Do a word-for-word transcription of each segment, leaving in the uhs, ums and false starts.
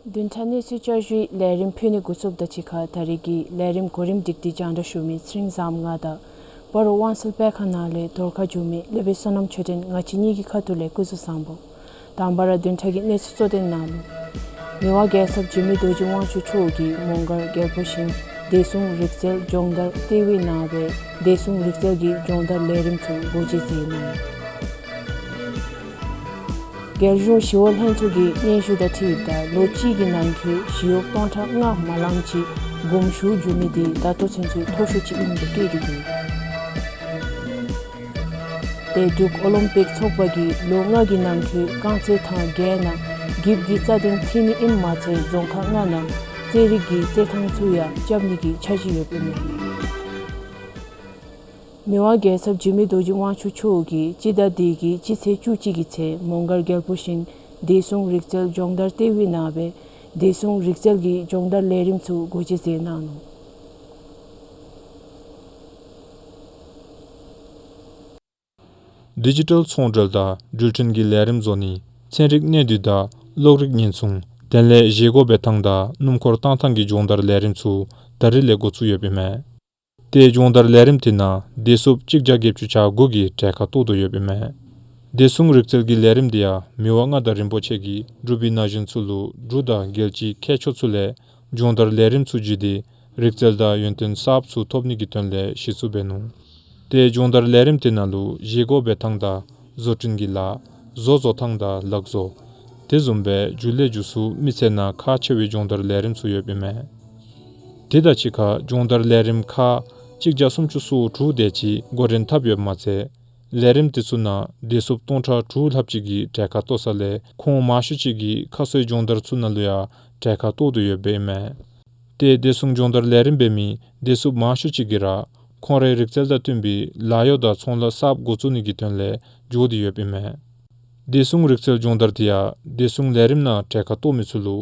བདུན་ཕྲག་གནས་ཚུལ་བསྐྱར་ཞུའི་ལས་རིམ་ཕུལ་ནི་འགོ་བཙུགསཔ་དང་གཅིག་ཁར་ད་རེས་ཀྱི་ལས་རིམ་གོ་རིམ་སྒྲིག་སྟེ་སྙན་ཞུ་མི་ཚེ་རིང་བཟངམོ་ང་དང་སྤ་རོ་དབང་གསལ་དཔེ་ཁང་ནང་ལས་བརྡ་ཁ་བསྒྱུར་མི་སློབ་དཔོན་བསོད་ནམས་ཆོས་སྒྲོན་ང་བཅས་གཉིས་ཀྱི་ཁ་ཐུག་ལས་སྐུ་གཟུགས་བཟང་པོ། དང་པ་ར་བདུན་ཕྲག་གི་གནས་ཚུལ་གཙོ་དོན་ནང་ལུ། མི་དབང་རྒྱལ་ཚབ་འཇིགས་མེད་རྡོ་རྗེ་དབང་ཕྱུག་མཆོག་གིས་མོང་སྒར་རྒྱལ་པོ་ཞིང་བདེ་སྲུང་རིག་རྩལ་སྦྱོང་བརྡར་ལྟེ་བའི་ནང་སྦེ་བདེ་སྲུང་རིག་རྩལ་གྱི་སྦྱོང་བརྡར་ལས་རིམ་ཚུ་སྒོ་འབྱེད་མཛད་གནང་ཡི། རྒྱལ་གཞུང་ཞི་གཡོག་ལྷན་ཚོགས་ཀྱི་སྙན་ཞུ་དང་འཁྲིལཝ་ད་ལོ་གཅིག་གི་ནང་འཁོད་ཞི་གཡོག་སྟོང་ཕྲག་ལྔ་མ་ལངམ་ཅིག་དགོངས་ཞུ་བསྒྱུར་མི་དེ་ད་ལྟོ་ཚུན་ཚོད་མཐོ་ཤོས་ཅིག་ཨིནམ་སྦེ་བཀོད་དེ་འདུག། ཏེ་འབྲུག་ཨོ་ལིམ་པིག་ཚོགས་པ་གིས་ལོ་ལྔ་གི་ནང་འཁོད་རྐང་རྩེད་ཐང་བརྒྱད་ནང་འགྱིབ་ཀྱི་རྩ་གདན་བཏིང་ནི་ཨིནམ་མ་ཚད་རྫོང་ཁག་ལྔ་ནང་རྩེད་རིགས་ཀྱི་རྩེད་ཐང་ཚུ་ཡང་རྐྱབ་ནི་གི་འཆར་གཞི་ཡོདཔ་ཨིན་མས། མི་དབང་རྒྱལ་ཚབ་འཇིགས་མེད་རྡོ་རྗེ་དབང་ཕྱུག་མཆོག་གིས་སྤྱི་ཟླ་འདི་གི་སྤྱི་ཚེས་བཅུ་གཅིག་གི་ཚེ་མོང་སྒར་རྒྱལ་པོ་ཞིང་བདེ་སྲུང་རིག་རྩལ་སྦྱོང་བརྡར་ལྟེ་བའི་ནང་སྦེ་བདེ་སྲུང་རིག་རྩལ་གྱི་སྦྱོང་བརྡར་ལས་རིམ་ཚུ་སྒོ་འབྱེད་མཛད་གནང་ནུག། ཌི་ཇི་ཊལ་ཚོང་འབྲེལ་དང་འགྲུལ་འཕྲིན་གྱི་ལས་རིམ་བཟོ་ནི། ཚན་རིག་གནས་སྡུད་དང་གློག་རིག་བརྙན་ཐུང་། དེ་ལས་བཞེས་སྒོ་འབད་ཐངས་དང་སྣུམ་འཁོར་བཏང་ཐངས་ཀྱི་སྦྱོང་བརྡར་ལས་རིམ་ཚུ་ད་རིས་ལས་འགོ་བཙུགས་ཡོདཔ་ཨིན་མས། ཏེ་སྦྱོང་བརྡར་ལས་རིམ་དེ་ནང་བདེ་སྲུངཔ་གཅིག་བརྒྱ་བརྒྱད་ཅུ་གྱ་དགུ་གིས་གྲལ་ཁར་གཏོགས་དོ་ཡོདཔ་ཨིན་མས། བདེ་སྲུང་རིག་རྩལ་གྱི་ལས་རིམ་དེ་ཡང་མི་དབང་མངའ་བདག་རིན་པོ་ཆེ་གིས་འབྲུག་པའི་ན་གཞོན་ཚུ་ལུ་འབྲུག་དང་རྒྱལ་སྤྱིའི་མཁས་མཆོག་ཚུ་ལས་སྦྱོང་བརྡར་ལས་རིམ་ཚུ་བརྒྱུད་དེ་རིག་རྩལ་དང་ཡོན་ཏན་གསརཔ་ཚུ་ཐོབ་ནི་གི་དོན་ལས་གཞི་བཙུགས་འབད་ནུག། ཏེ་སྦྱོང་བརྡར་ལས་རིམ་དེ་ནང་ལུ་བཞེས་སྒོ་འབད་ཐངས་དང་བཟོ་སྐྲུན་གྱི་ལཱ། བཟོ་བཟོ་ཐངས་དང་ལག་བཟོ། དེ་བཟུམ་སྦེ་རྒྱུ་ལས་རྒྱུ་ཚུ་མི་ཚེ་ནང་ཁག་ཆེ་བའི་སྦྱོང་བརྡར་ལས་རིམ་ཚུ་ཡོདཔ་ཨིན་མས། དེ་དང་གཅིག་ཁར་སྦྱོང་བརྡར་ལས་རིམ་ཁག་གཅིག་བརྒྱ་སུམ་ཅུ་སོ་དྲུག་དེ་ཅིག་འགོ་འདྲེན་འཐབ་ཡོདཔ་མ་ཚད་ལས་རིམ་དེ་ཚུ་ནང་བདེ་སྲུངཔ་སྟོང་ཕྲག་དྲུག་ལྷགཔ་ཅིག་གིས་གྲལ་ཁར་གཏོགས་ས་ལས་ཁོང་མང་ཤོས་ཅིག་གིས་ཁ་གསོའི་སྦྱོང་བརྡར་ཚུ་ནང་ལུ་ཡང་གྲལ་ཁར་གཏོགས་དོ་ཡོདཔ་ཨིན་མས། ཏེ་བདེ་སྲུང་སྦྱོང་བརྡར་ལས་རིམ་འབད་མི་བདེ་སྲུངཔ་མང་ཤོས་ཅིག་གིས་ར་ཁོང་རའི་རིག་རྩལ་དང་བསྟུན་པའི་ལཱ་གཡོག་དང་ཚོང་ལཱ་གསརཔ་འགོ་བཙུགས་ནི་གི་དོན་ལས་འགྱོ་སྟེ་ཡོདཔ་ཨིན་མས། བདེ་སྲུང་རིག་རྩལ་སྦྱོང་བརྡར་དེ་ཡང་བདེ་སྲུང་ལས་རིམ་ནང་གྲལ་ཁར་གཏོགས་མི་ཚུ་ལུ་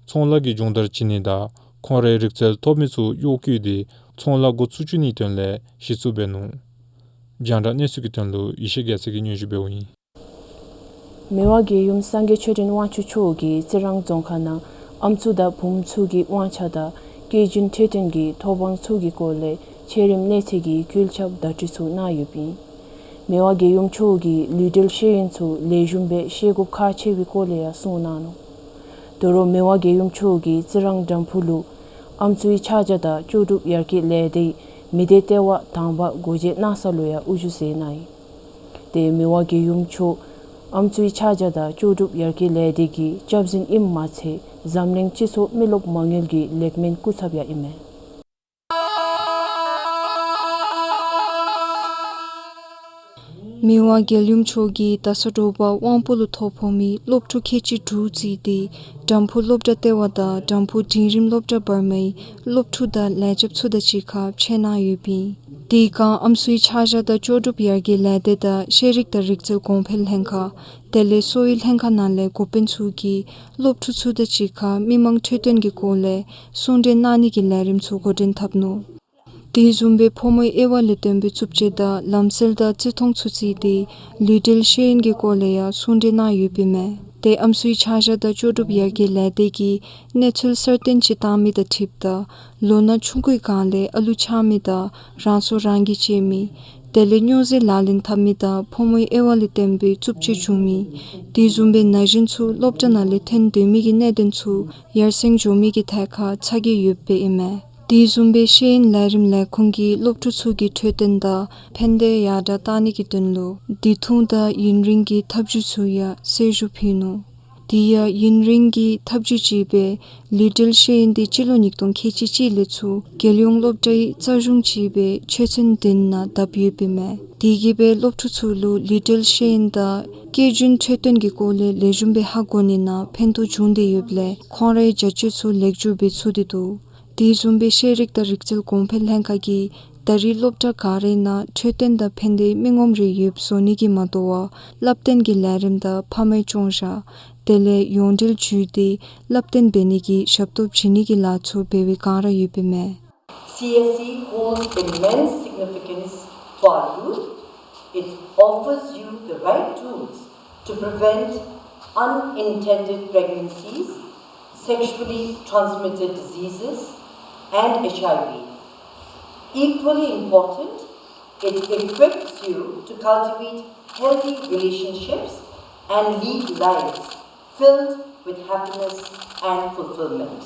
ཚོང་ལཱ་གི་སྦྱོང་བརྡར་བྱིན་ནི་དང་ཁོང་རའི་རིག་རྩལ་ཐོབ་མི་ཚུ་གཡོག་བཀོལ་ཏེ་ཚོང་ལཱ་འགོ་བཙུགས་བཅུག་ནིའི་དོན་ལས་གཞི་བཙུགས་འབད་ནུག། རྒྱང་བསྒྲགས་གནས་ཚུལ་གྱི་དོན་ལུ་ཡེ་ཤེས་རྒྱལ་མཚན་གྱིས་སྙན་ཞུ་འབདཝ་ཨིན། མི་དབང་རྒྱལ་ཡུམ་སངས་རྒྱས་ཆོས་སྒྲོན་དབང་ཕྱུག་མཆོག་གིས་རྩི་རང་རྫོང་ཁག་ནང་ཨམ་སྲུ་དང་བུམོ་ཚུ་གི་དབང་ཆ་དང་སྐྱེ་རྒྱུན་འཕྲོད་བསྟེན་གྱི་ཐོབ་དབང་ཚུ་གི་སྐོར་ལས་ཆེ་རིམ་གནས་ཚད་ཀྱི་འགུལ་སྐྱོད་བརྡ་སྤྲོད་ཚུ་གནང་ཡོདཔ་ཨིན། མི་དབང་རྒྱལ་ཡུམ་མཆོག་གིས་ལུས་འབྲེལ་ཤེས་ཡོན་ཚུ་ལེགས་ཤོམ་སྦེ་ཤེས་དགོཔ་ཁག་ཆེ་བའི་སྐོར་ལས་ཡང་གསུངས་གནང་ནུག། དོ་རུང་མི་དབང་རྒྱལ་ཡུམ་མཆོག་གིས་རྩི་རང་དམ་ཕུ་ལུ་ཨམ་སྲུའི་ཕྱག་རྒྱ་དང་ལྕོགས་གྲུབ་ཡར་རྒྱས་ལས་སྡེའི་མི་སྡེ་ལྟེ་བ་དང་པ་སྒོ་འབྱེད་གནང་ས་ལུ་ཡང་དབུ་བཞུགས་མཛད་གནང་ཡི། ཏེ་མི་དབང་རྒྱལ་ཡུམ་མཆོག་ཨམ་སྲུའི་ཕྱག་རྒྱ་དང་ལྕོགས་གྲུབ་ཡར་རྒྱས་ལས་སྡེ་གི་སྐྱབས་འཛིན་ཨིནམ་མ་ཚད་འཛམ་གླིང་སྤྱི་ཚོགས་མི་རློབས་མ་དངུལ་གྱི་ལེགས་སྨན་སྐུ་ཚབ་ཡང་ཨིན་མས། མི་དབང་རྒྱལ་ཡུམ་མཆོག་གིས་ད་ས་དྲོ་པ་དབང་པོ་ལུ་ཐོ་ཕོག་མི་སློབ་ཕྲུག་ཁལ་གཅིག་དྲུག་བརྩིས་ཏེ་དམ་ཕུ་སློབ་གྲྭ་ལྟེ་བ་དང་དམ་ཕུ་འབྲིང་རིམ་སློབ་གྲྭ་བར་མའི་སློབ་ཕྲུག་དང་ལས་བྱེདཔ་ཚུ་དང་གཅིག་ཁར་ཕྱད་གནང་ཡོདཔ་ཨིན། དེ་སྒང་ཨམ་སྲུའི་ཕྱག་རྒྱ་དང་ལྕོགས་གྲུབ་ཡར་རྒྱས་ལས་སྡེ་དང་ཤེས་རིག་དང་རིག་རྩལ་གོང་འཕེལ་ལྷན་ཁག་དེ་ལས་གསོ་བའི་ལྷན་ཁག་ནང་ལས་འགོ་དཔོན་ཚུ་གིས་སློབ་ཕྲུག་ཚུ་དང་གཅིག་ཁར་མི་མང་འཕྲོད་བསྟེན་གྱི་སྐོར་ལས་གསུང་གྲོས་གནང་ནི་གི་ལས་རིམ་ཚུ་འགོ་འདྲེན་འཐབ་ནུག། དེ་བཟུམ་སྦེ་ཕོ་མོའི་དབྱེ་བ་ལས་བརྟེན་པའི་རྩུབ་སྤྱོད་དང་ལམ་སྲོལ་དང་བརྩི་མཐོང་ཚུ་བརྩིས་ཏེ་ལུས་འབྲེལ་ཤེས་ཡོན་གྱི་སྐོར་ལས་ཡང་གསུང་གྲོས་གནང་ཡོདཔ་ཨིན་མས། ཏེ་ཨམ་སྲུའི་ཕྱག་རྒྱ་དང་ལྕོགས་གྲུབ་ཡར་རྒྱས་ལས་སྡེ་གིས་གནས་ཚུལ་གསར་བཏོན་ཅིག་བཏང་མི་དང་འཁྲིལཝ་ད་ལོ་ན་ཆུང་ཀུའི་སྒང་ལས་ཨ་ལུ་ཆགས་མི་དང་རང་སྲོག་རང་གིས་བཅད་མི་དེ་ལས་སྨྱོ་རྫས་ལག་ལེན་འཐབ་མི་དང་ཕོ་མོའི་དབྱེ་བ་ལས་བརྟེན་པའི་རྩུབ་སྤྱོད་བྱུང་མི་དེ་བཟུམ་སྦེ་ན་གཞོན་ཚུ་སློབ་གྲྭ་ནང་ལས་ཐོན་སྡོད་མི་གི་གནད་དོན་ཚུ་ཡར་སེང་འགྱོ་མི་གི་ཐད་ཁར་ཚ་གྱང་ཡོདཔ་ཨིན་མས། དེ་བཟུམ་སྦེ་ཤེས་ཡོན་ལས་རིམ་ལས་ཁུངས་ཀྱིས་སློབ་ཕྲུག་ཚུ་གི་འཕྲོད་བསྟེན་དང་ཕན་བདེ་ཡར་དྲག་གཏང་ནི་གི་དོན་ལུ་དུས་ཐུང་དང་ཡུན་རིང་གི་ཐབས་བྱུས་ཚུ་ཡང་གསལ་ཞུ་ཕུལ་ནུག། དེ་ཡང་ཡུན་རིང་གི་ཐབས་བྱུས་ཅིག་སྦེ་ལུས་འབྲེལ་ཤེས་ཡོན་དེ་སྤྱི་ལོ་ཉིས་སྟོང་ཁལ་གཅིག་གཅིག་ལས་ཚུར་རྒྱལ་ཡོངས་སློབ་གྲྭའི་རྩ་གཞུང་ཅིག་སྦེ་ཆོས་ཚན་བདུན་ནང་བཏབ་ཡོདཔ་ཨིན་མས། དེ་གིས་སྦེ་སློབ་ཕྲུག་ཚུ་ལུ་ལུས་འབྲེལ་ཤེས་ཡོན་དང་སྐྱེ་རྒྱུན་འཕྲོད་བསྟེན་གྱི་སྐོར་ལས་ལེགས་ཤོམ་སྦེ་ཧ་གོ་ནི་ནང་ཕན་ཐོགས་བྱུང་སྟེ་ཡོདཔ་ལས་ཁོང་རའི་བྱ་སྤྱོད་ཚུ་ལེགས་བཅོས་འབད་ཚུགས་ཏེ་འདུག། དེ་བཟུམ་སྦེ་ཤེས་རིག་དང་རིག་རྩལ་གོང་འཕེལ་ལྷན་ཁག་གིས་ད་རེས་སློབ་གྲྭ་ག་རའི་ནང་འཕྲོད་བསྟེན་དང་ཕན་བདེའི་མི་ངོམ་རེ་ཡོདཔ་བཟོ་ནི་གིས་མ་དོ་བར་བསླབ་སྟོན་གྱི་ལས་རིམ་དང་ཕ་མའི་སྐྱོང་བཞག་དེ་ལས་ཡོངས་འབྲེལ་བརྒྱུད་དེ་བསླབ་སྟོན་འབད་ནི་གི་ཞབས་ཏོག་བྱིན་ནི་གི་ལཱ་ཚུ་འབད་བའི་སྒང་ར་ཡོདཔ་ཨིན་མས། C S E holds immense significance for our youth. It offers you the right tools to prevent unintended pregnancies, sexually transmitted diseases, and H I V. Equally important, it equips you to cultivate healthy relationships and lead lives filled with happiness and fulfillment.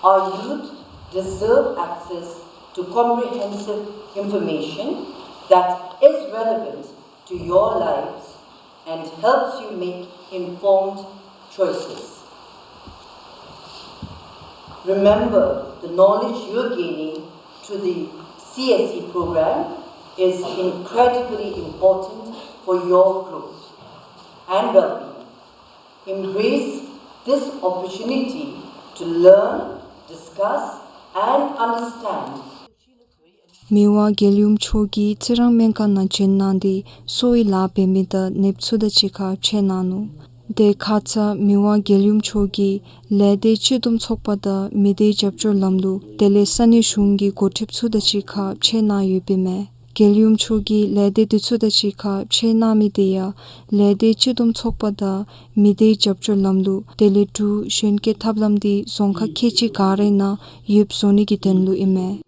Our youth deserve access to comprehensive information that is relevant to your lives and helps you make informed choices. Remember, the knowledge you're gaining through the C S C program is incredibly important for your growth and well-being. Embrace this opportunity to learn, discuss, and understand. མི་དབང་རྒྱལ་ཡུམ་མཆོག་གིས་རྩི་རང་སྨན་ཁང་ནང་བྱོན་གནང་སྟེ་གསོ་བའི་ལཱ་འབད་མི་དང་ནདཔ་ཚུ་དང་གཅིག་ཁར་ཕྱད་གནང་ནུག། དེ་ཁ་ཙ་མི་དབང་རྒྱལ་ཡུམ་མཆོག་གིས་ལས་སྡེ་སྤྱི་བསྡོམས་ཚོགས་པ་དང་མི་སྡེའི་རྒྱབ་སྐྱོར་ལམ་ལུགས་དེ་ལས་ས་གནས་གཞུང་གི་འགོ་ཁྲིདཔ་ཚུ་དང་གཅིག་ཁར་ཕྱད་གནང་ཡོདཔ་ཨིན་མས། རྒྱལ་ཡུམ་མཆོག་གིས་ལས་སྡེ་དེ་ཚུ་དང་གཅིག་ཁར་ཕྱད་གནང་མི་དེ་ཡང་ལས་སྡེ་སྤྱི་བསྡོམས་ཚོགས་པ་དང་མི་སྡེའི་རྒྱབ་སྐྱོར་ལམ་ལུགས་དེ་ལས་འབྲུག་གཞོན་སྐྱེས་ཐབས་ལམ་དེ་རྫོང་ཁག་ཁལ་གཅིག་ག་ར་ནང་ཡོདཔ་བཟོ་ནི་གི་དོན་ལུ་ཨིན་མས།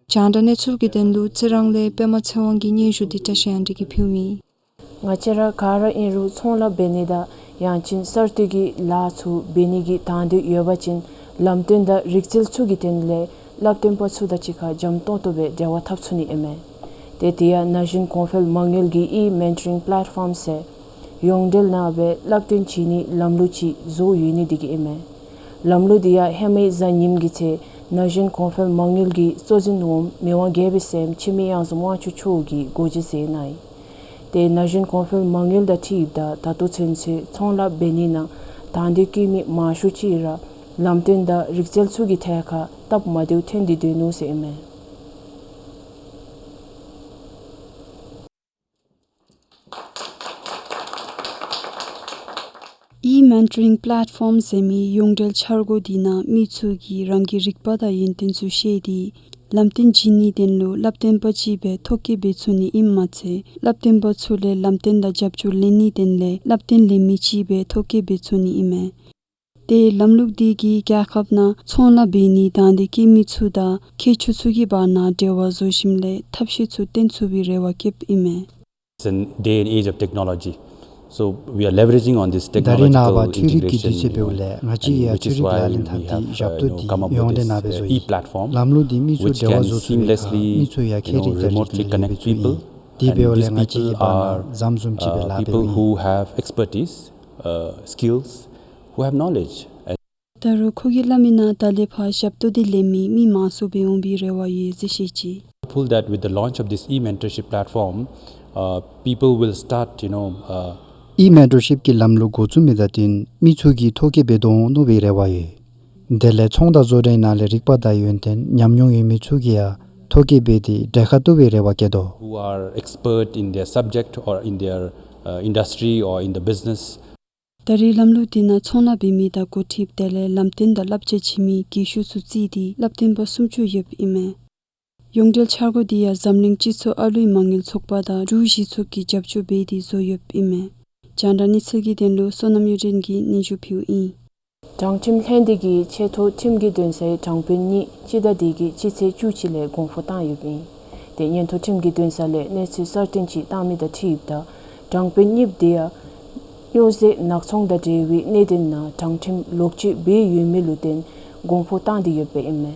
རྒྱང་བསྒྲགས་གནས་ཚུལ་གྱི་དོན་ལུ་རྩི་རང་ལས་པདྨ་ཚེ་དབང་གི་སྙན་ཞུ་དེ་བཀྲ་ཤིས་དབྱངས་སྒྲོན་གྱིས་ཕུལཝ་ཨིན། ང་བཅས་ར་ག་ར་ཨིན་རུང་ཚོང་ལཱ་འབད་ནི་དང་ཡང་ཅིན་གསར་གཏོད་ཀྱི་ལཱ་ཚུ་འབད་ནི་གི་དང་འདོད་ཡོད་པ་ཅིན་ལམ་སྟོན་དང་རིག་རྩལ་ཚུ་གི་དོན་ལས་བསླབ་སྟོན་པ་ཚུ་དང་གཅིག་ཁར་འཇམ་ཏོང་ཏོ་སྦེ་འབྲེལ་བ་འཐབ་ཚུགས་ནི་ཨིན་མས། ཏེ་དེ་ཡང་ན་གཞོན་གོང་འཕེལ་མ་དངུལ་གྱི་ཨི་མེན་ཊོ་རིང་པ་ལེཊ་ཕོམ་ཟེར་ཡོངས་འབྲེལ་ནང་སྦེ་བསླབ་སྟོན་བྱིན་ནིའི་ལམ་ལུགས་ཅིག་བཟོ་ཡོད་ནི་དེ་གིས་ཨིན་མས། ལམ་ལུགས་དེ་ཡང་ཧེ་མའི་གཟའ་ཉིམ་གི་ཚེ་ན་གཞོན་གོང་འཕེལ་མ་དངུལ་གྱི་གཙོ་འཛིན་འོགམ་མི་དབང་རྒྱལ་པོའི་སྲསམ་འཆི་མེད་གཡང་འཛོམས་དབང་ཕྱུག་མཆོག་གིས་འགོ་འབྱེད་མཛད་གནང་ཡི། ཏེ་ན་གཞོན་གོང་འཕེལ་མ་དངུལ་དང་འཁྲིལཝ་ད་ད་ལྟོ་ཚུན་ཚོད་ཚོང་ལཱ་འབད་ནི་ནང་དང་འདོད་བསྐྱེད་མི་མང་ཤོས་ཅིག་ར་ལམ་སྟོན་དང་རིག་རྩལ་ཚུ་གི་ཐད་ཁར་སྟབས་མ་བདེཝ་ཐོན་ཏེ་སྡོད་ནུག་ཟེར་ཨིན་མས། ཨི་མེན་ཊོ་རིང་པ་ལེཊ་ཕོམ་ཟེར་མི་ཡོངས་འབྲེལ་འཆར་སྒོ་དེ་ནང་མི་ཚུ་གིས་རང་གི་རིག་པ་དང་ཡོན་ཏན་ཚུ་བཤད་དེ་ལམ་སྟོན་བྱིན་ནིའི་དོན་ལུ་བསླབ་སྟོན་པ་ཅིག་སྦེ་ཐོ་བཀོད་འབད་ཚུགས་ནི་ཨིནམ་མ་ཚད་བསླབ་སྟོན་པ་ཚུ་ལས་ལམ་སྟོན་དང་རྒྱབ་སྐྱོར་ལེན་ནིའི་དོན་ལས་བསླབ་སྟོན་ལེན་མི་ཅིག་སྦེ་ཐོ་བཀོད་འབད་ཚུགས་ནི་ཨིན་མས། ཏེ་ལམ་ལུགས་དེ་གིས་རྒྱལ་ཁབ་ནང་ཚོང་ལཱ་འབད་ནིའི་དང་འདོད་བསྐྱེད་མི་ཚུ་དང་མཁས་མཆོག་ཚུ་གི་བར་ན་འབྲེལ་བ་བཟོ་ཞིནམ་ལས་ཐབས་ཤེས་ཚུ་བཏོན་ཚུགས་པའི་རེ་བ་བསྐྱེདཔ་ཨིན་མས། It's a day and age of technology. So we are leveraging on this ད་རེས་ནངས་པ་འཕྲུལ་རིག་གི་དུས་ཚོད་འབདཝ་ལས་ང་བཅས་ཀྱིས་ཡང་འཕྲུལ་རིག་ལག་ལེན་འཐབ་སྟེ་ཞབས་ཏོག་འདི་ཡོངས་འབྲེལ་ནང་སྦེ་བཟོ་ཡི། ལམ་ལུགས་འདི་མི་ཚུ་འབྲེལ་བ་བཟོ་ཚུགས་པའི་ཁར་མི་ཚུ་ཡང་ཁྱད་རིག་རྒྱ་རིག་ཚུ་ལེན་པའི་ཚུལ་ཨིན། དེ་འབདཝ་ལས་ང་བཅས་ཀྱི་བར་ན་མཚམས་བཟུམ་ཅིག་སྦེ་ལཱ་འབད་བའི་who have knowledge. ད་རུང་ཁོ་གིས་སླབ་མིའི་ནང་ད་ལས་ཕར་ཞབས་ཏོག་འདི་ལེན་མི་མི་མང་སུ་སྦེ་འོང་པའི་རེ་བ་ཡོད་ཟེར་བཤད་ཅི། Hopeful that with the launch of this e-mentorship platform, uh, people will start, you know, uh, ཨི་མེན་ཊོར་ཤིཔ་ཀྱི་ལམ་ལུགས་འགོ་བཙུགས་མི་དང་བསྟུན་མི་ཚུ་གིས་ཐོ་བཀོད་འབད་དོ་འོང་མནོ་བའི་རེ་བ་ཡོད། དེ་ལས་ཚོང་དང་བཟོ་གྲྭའི་ནང་ལས་རིག་པ་དང་ཡོན་ཏན་ཉམས་མྱོང་ཡོད་མི་ཚུ་གིས་ཡང་ཐོ་བཀོད་འབད་དེ་གྲལ་ཁར་གཏོགས་པའི་རེ་བ་བསྐྱེད་དོ། Who are expert in their subject or in their, uh, industry or in the business. ད་རེས་ལམ་ལུགས་འདི་ནང་ཚོང་ལཱ་འབད་མི་དང་འགོ་ཁྲིདཔ་དེ་ལས་ལམ་སྟོན་དང་བསླབ་བྱ་བྱིན་མི་རྒན་ཤོས་ཚུ་བརྩིས་ཏེ་བསླབ་སྟོན་པ་སུམ་ཅུ་ཡོདཔ་ཨིན་མས། ཡོངས་འབྲེལ་འཆར་སྒོ་འདི་ཡང་འཛམ་གླིང་སྤྱི་ཚོགས་ཨ་ལུའི་མ་དངུལ་ཚོགས་པ་དང་འབྲུག་གཞི་ཚོགས་ཀྱིས་རྒྱབ་སྐྱོར་འབད་དེ་བཟོ་ཡོདཔ་ཨིན་མས། རྒྱང་བསྒྲགས་གནས་ཚུལ་གྱི་དོན་ལུ་བསོད་ནམས་གཡུ་སྒྲོན་གྱིས་སྙན་ཞུ་ཕུལཝ་ཨིན། དྲང་ཁྲིམས་ལྷན་སྡེ་གིས་ཆེ་མཐོ་ཁྲིམས་ཀྱི་འདུན་སའི་དྲང་དཔོན་གཉིས་སྤྱི་ཟླ་འདི་གི་སྤྱི་ཚེས་བཅུ་གཅིག་ལས་དགོངས་ཕོགས་བཏང་ཡོདཔ་ཨིན། དེ་ཉིནམ་ཐོག་ཁྲིམས་ཀྱི་འདུན་ས་ལས་གནས་ཚུལ་གསར་བཏོན་ཅིག་བཏང་མི་དང་འཁྲིལཝ་ད་དྲང་དཔོན་གཉིསཔོ་དེ་ཡང་སྨྱོ་རྫས་ནག་ཚོང་དང་འབྲེལ་བའི་གནད་དོན་ནང་དྲང་ཁྲིམས་ལོག་སྤྱོད་འབད་ཡོད་མི་ལུ་བརྟེན་དགོངས་ཕོགས་བཏང་སྟེ་ཡོདཔ་ཨིན་མས།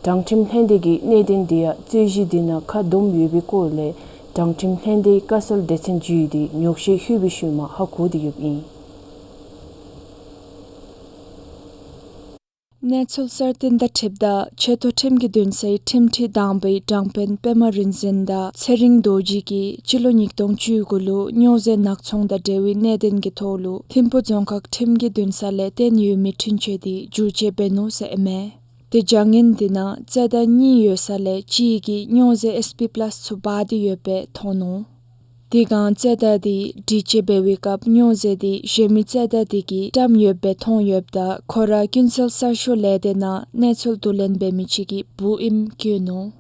དྲང་ཁྲིམས་ལྷན་སྡེ་གིས་གནད་དོན་དེ་ཡང་རྩོད་གཞི་དེ་ནང་ཁ་བསྡོམས་ཡོད་པའི་སྐོར་ལས་དྲང་ཁྲིམས་ལྷན་སྡེའི་བཀའ་སྲོལ་སྡེ་ཚན་བརྒྱུད་དེ་ཉོག་བཤད་ཞུས་པའི་ཤུལ་མ་ཧ་གོ་སྟེ་ཡོདཔ་ཨིན། གནས་ཚུལ་གསར་བཏོན་དང་འཁྲིལཝ་ད་ཆེ་མཐོ་ཁྲིམས་ཀྱི་འདུན་སའི་ཁྲིམས་ཁྲི་དང་པའི་དྲང་དཔོན་པདྨ་རིག་འཛིན་དང་ཚེ་རིང་རྡོ་རྗེ་གིས་སྤྱི་ལོ་ཉིས་སྟོང་བཅུ་དགུ་ལུ་སྨྱོ་རྫས་ནག་ཚོང་དང་འབྲེལ་བའི་གནད་དོན་གྱི་ཐོག་ལུ་ཐིམ་ཕུ་རྫོང་ཁག་ཁྲིམས་ཀྱི་འདུན་ས་ལས་བཏོན་ཡོད་མི་འཕྲིན་བཅོལ་དེ་བསྒྱུར་བཅོས་འབད་ནུག་ཟེར་ཨིན་མས། དེ་བྱ་ངན་དེ་ནང་རྩེད་བདག་གཉིས་ཡོད་ས་ལས་གཅིག་གིས་སྨྱོ་རྫས་ཨེས་པི་པ་ལཱས་ཚུ་འབག་སྟེ་ཡོདཔ་སྦེ་མཐོང་ནུག། དེ་སྒང་རྩེད་བདག་དེ་འདྲི་དཔྱད་འབད་བའི་སྐབས་སྨྱོ་རྫས་དེ་གཞན་མི་རྩེད་བདག་དེ་གིས་བཀྲམ་ཡོདཔ་སྦེ་མཐོང་ཡོདཔ་ད་ཁོ་ར་ཀུན་གསལ་གསར་ཤོག་ལས་སྡེ་ནང་གནས་ཚུལ་བསྡུ་ལེན་འབད་མི་ཅིག་གི་བུ་ཨིནམ་བཀོད་ནུག།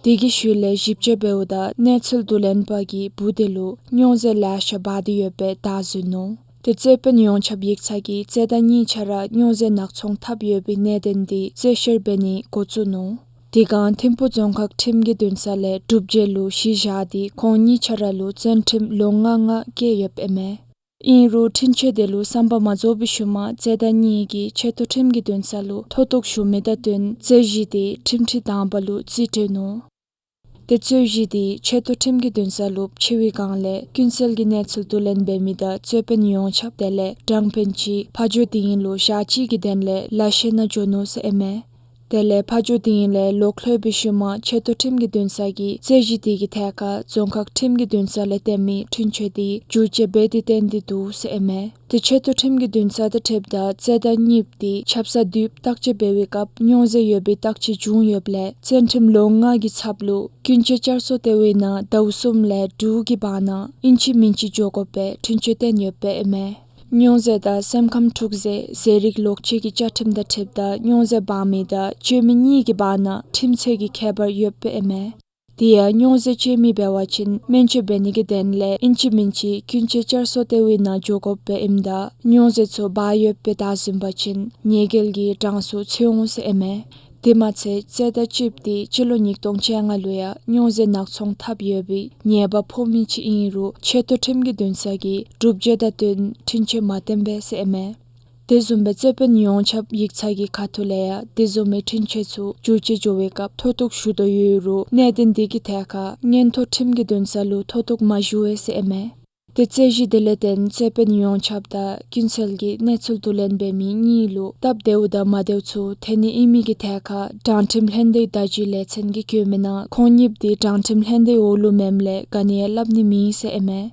དེ་གི་ཤུལ་ལས་ཞིབ་དཔྱད་འབདཝ་ད་གནས་ཚུལ་བསྡུ་ལེན་པ་གིས་བུ་དེ་ལུ་སྨྱོ་རྫས་ལེ་ཤ་འབག་སྟེ་ཡོདཔ་སྦེ་བདའ་བཟུང་ནུག། ཏེ་རྩོད་དཔོན་ཡོངས་ཁྱབ་ཡིག་ཚང་གིས་རྩོད་ཟླ་གཉིས་ཆ་ར་སྨྱོ་རྫས་ནག་ཚོང་འཐབ་ཡོད་པའི་གནད་དོན་འདི་རྩོད་བཤེར་འབད་ནི་འགོ་བཙུགས་ནུག། དེ་སྒང་ཐིམ་ཕུག་རྫོང་ཁག་ཁྲིམས་ཀྱི་འདུན་ས་ལས་སྒྲུབ་བྱེད་ལུ་གཞི་བཞག་སྟེ་ཁོང་གཉིས་ཆ་ར་ལུ་བཙོན་ཁྲིམས་ལོ་ལྔ་ལྔ་བཀལ་ཡོདཔ་ཨིན་མས། ཨིན་རུང་འཁྲུན་ཆོད་དེ་ལུ་བསམ་པ་མ་རྫོགས་པའི་ཤུལ་མ་རྩོད་ཟླ་གཉིས་ཀྱིས་ཆེ་མཐོ་ཁྲིམས་ཀྱི་འདུན་ས་ལུ་མཐོ་གཏུགས་ཞུ་མི་དང་བསྟུན་རྩོད་གཞི་དེ་ཁྲིམས་ཁྲི་དང་པ་ལུ་རྩིས་སྤྲོད་ནུག། ཏེ་རྩོད་གཞི་དེ་ཆེ་མཐོ་ཁྲིམས་ཀྱི་འདུན་ས་ལུ་ཕྱེ་བའི་སྒང་ལས་ཀུན་གསལ་གྱི་གནས་ཚུལ་བསྡུ་ལེན་འབད་མི་དང་རྩོད་དཔོན་ཡོངས་ཁྱབ་དེ་ལས་དྲང་དཔོན་གཅིག་ཕ་ཇོ་སྡིངས་ལུ་ཞག་གཅིག་གི་དོན་ལས་ལ་ཤས་ནང་འགྱོ་ནུག་ཟེར་ཨིན་མས། དེ་ལས་ཕ་ཇོ་སྡིངས་ལས་ལོག་ལྷོད་པའི་ཤུལ་མ་ཆེ་མཐོ་ཁྲིམས་ཀྱི་འདུན་ས་གིས་རྩོད་གཞི་དེ་གི་ཐད་ཁར་རྫོང་ཁག་ཁྲིམས་ཀྱི་འདུན་ས་ལས་བཏོན་མི་འཁྲུན་ཆོད་དེ་བསྒྱུར་བཅོས་འབད་དེ་བཏོན་ཏེ་འདུག་ཟེར་ཨིན་མས། ཏེ་ཆེ་མཐོ་ཁྲིམས་ཀྱི་འདུན་ས་དང་འཁྲིལཝ་ད་རྩོད་ཟླ་གཉིས་པོ་དེ་ཆབ་གསང་དུས་བརྟག་དཔྱད་འབད་བའི་སྐབས་སྨྱོ་རྫས་ཡོད་པའི་བརྟག་དཔྱད་བྱུང་ཡོདཔ་ལས་བཙོན་ཁྲིམས་ལོ་ལྔ་གི་ཚབ་ལུ་ཀུན་སྤྱོད་བསྐྱར་གསོ་ལྟེ་བའི་ནང་ཟླཝ་གསུམ་ལས་དྲུག་གི་བར་ན་ཨིན་ཅི་མིན་ཅི་འགྱོ་དགོ་པའི་འཁྲུན་ཆོད་བཏོན་ཡོདཔ་ཨིན་མས། སྨྱོ་རྫས་དང་སེམས་ཁམས་འཁྲུག་རྫས་ཟས་རིགས་ལོག་སྤྱོད་ཀྱི་བཅའ་ཁྲིམས་དང་འཁྲིལཝ་ད་སྨྱོ་རྫས་འབག་མི་དང་སྤྱོད་མི་གཉིས་ཀྱི་བར་ན་ཁྲིམས་ཆད་ཀྱི་ཁྱད་པར་ཡོདཔ་ཨིན་མས། དེ་ཡང་སྨྱོ་རྫས་སྤྱོད་མི་འབད་བ་ཅིན་སྨན་བཅོས་འབད་ནི་གི་དོན་ལས་ཨིན་ཅི་མིན་ཅི་ཀུན་སྤྱོད་བསྐྱར་གསོ་ལྟེ་བའི་ནང་འགྱོ་དགོཔ་ཨིནམ་ད་སྨྱོ་རྫས་ཚུ་འབག་ཡོདཔ་སྦེ་བདའ་ཟུན་པ་ཅིན་ཉེས་འགེལ་གྱི་གྲངས་སུ་ཚུད་འོང་ཟེར་ཨིན་མས། དེ་མ་ཚད་རྩོད་ཟླ་གཅིག་པོ་དེ་སྤྱི་ལོ་ཉིས་སྟོང་བཅོ་ལྔ་ལུ་ཡང་སྨྱོ་རྫས་ནག་ཚོང་འཐབ་ཡོད་པའི་ཉེས་པ་ཕོག་མི་ཅིག་ཨིན་རུང་ཆེ་མཐོ་ཁྲིམས་ཀྱི་འདུན་ས་གིས་སྒྲུབ་བྱེད་དང་བསྟུན་འཁྲུན་ཆོད་མ་བཏོན་པས་ཟེར་ཨིན་མས། དེ་བཟུམ་སྦེ་རྩོད་དཔོན་ཡོངས་ཁྱབ་ཡིག་ཚང་གི་ཁ་ཐུག་ལས་ཡང་དེ་བཟུམ་མའི་འཁྲུན་ཆོད་ཚུ་བསྒྱུར་བཅོས་འགྱོ་བའི་སྐབས་མཐོ་གཏུགས་ཞུ་དོ་ཡོད་རུང་གནད་དོན་དེ་གི་ཐད་ཁར་མངོན་མཐོ་ཁྲིམས་ཀྱི་འདུན་ས་ལུ་མཐོ་གཏུགས་མ་ཞུ་བས་ཟེར་ཨིན་མས། ཏེ་རྩོད་གཞི་དེ་ལས་བརྟེན་རྩོད་དཔོན་ཡོངས་ཁྱབ་དང་ཀུན་གསལ་གྱི་གནས་ཚུལ་བསྡུ་ལེན་འབད་མི་གཉིས་ལུ་སྟབས་བདེཝ་དང་མ་བདེཝ་ཚུ་ཐོན་ནི་ཨིན་མི་གི་ཐད་ཁར་དྲང་ཁྲིམས་ལྷན་སྡེའི་བརྡ་བརྒྱུད་ལས་ཚན་གྱིས་བཀོད་མི་ནང་ཁོང་གཉིས་པོ་དེ་དྲང་ཁྲིམས་ལྷན་སྡེའི་འོག་ལུ་མེནམ་ལས་ག་ནི་ཡང་སླབ་ནི་མེད་ཟེར་ཨིན་མས།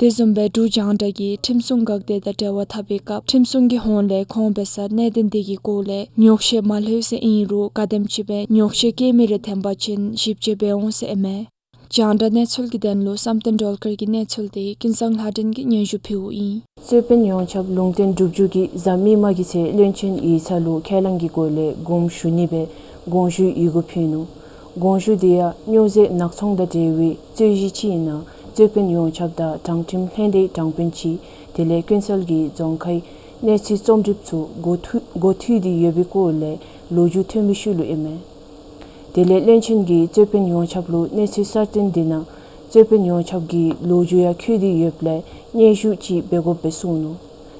དེ་བཟུམ་སྦེ་འབྲུག་རྒྱང་བསྒྲགས་ཀྱིས་ཁྲིམས་སྲུང་འགག་སྡེ་དང་འབྲེལ་བ་འཐབ་པའི་སྐབས་ཁྲིམས་སྲུང་གི་ཧོངས་ལས་ཁོང་འབད་སར་གནད་དོན་དེ་གི་སྐོར་ལས་ཉོགས་བཤད་མ་ལྷོད་ཟེར་ཨིན་རུང་ག་དེམ་ཅིག་སྦེ་ཉོགས་བཤད་བཀལ་མི་རེ་ཐོན་པ་ཅིན་ཞིབ་དཔྱད་འབད་འོང་ཟེར་ཨིན་མས། རྒྱང་བསྒྲགས་གནས་ཚུལ་གྱི་དོན་ལུ་བསམ་གཏན་སྒྲོལ་དཀར་གྱི་གནས་ཚུལ་དེ་ཀུན་བཟང་ལྷ་སྒྲོན་གྱིས་སྙན་ཞུ་ཕུལཝ་ཨིན། རྩོད་དཔོན་ཡོངས་ཁྱབ་ལུང་བསྟན་གྲུབ་རྒྱལ་གྱིས་གཟའ་མིག་དམར་གྱི་ཚེ་བློན་ཆེན་ཡིག་ཚང་ལུ་ཁས་བླངས་ཀྱི་སྒོ་ལས་དགོངས་ཞུ་ནི་སྦེ་དགོངས་ཞུའི་ཡི་གུ་ཕུལ་ནུག། དགོངས་ཞུ་དེ་ཡང་སྨྱོ་རྫས་ནག་ཚོང་དང་འབྲེལ་བའི་རྩོད་གཞི་ཅིག་ཨིན་ན་རྩོད་དཔོན་ཡོངས་ཁྱབ་དང་དྲང་ཁྲིམས་ལྷན་སྡེའི་དྲང་དཔོན་ཅིག་དེ་ལས་ཀུན་གསལ་གྱི་རྫོང་ཁའི་གནས་ཚུལ་རྩོམ་སྒྲིག་ཚུ་གོ་ཐུ་གོ་ཐོས་ཏེ་ཡོད་པའི་སྐོར་ལས་ལོ་རྒྱུས་ཐོན་པའི་ཤུལ་ལུ་ཨིན་མས། དེ་ལས་བློན་ཆེན་གྱིས་རྩོད་དཔོན་ཡོངས་ཁྱབ་ལུ་གནས་ཚུལ་གསར་བཏོན་དེ་ནང་རྩོད་དཔོན་ཡོངས་ཁྱབ་ཀྱི་ལོ་རྒྱུས་ཡང་འཁོད་དེ་ཡོདཔ་ལས་སྙན་ཞུ་ཅིག་འབད་དགོཔ་སྦེ་གསུངས་ནུག།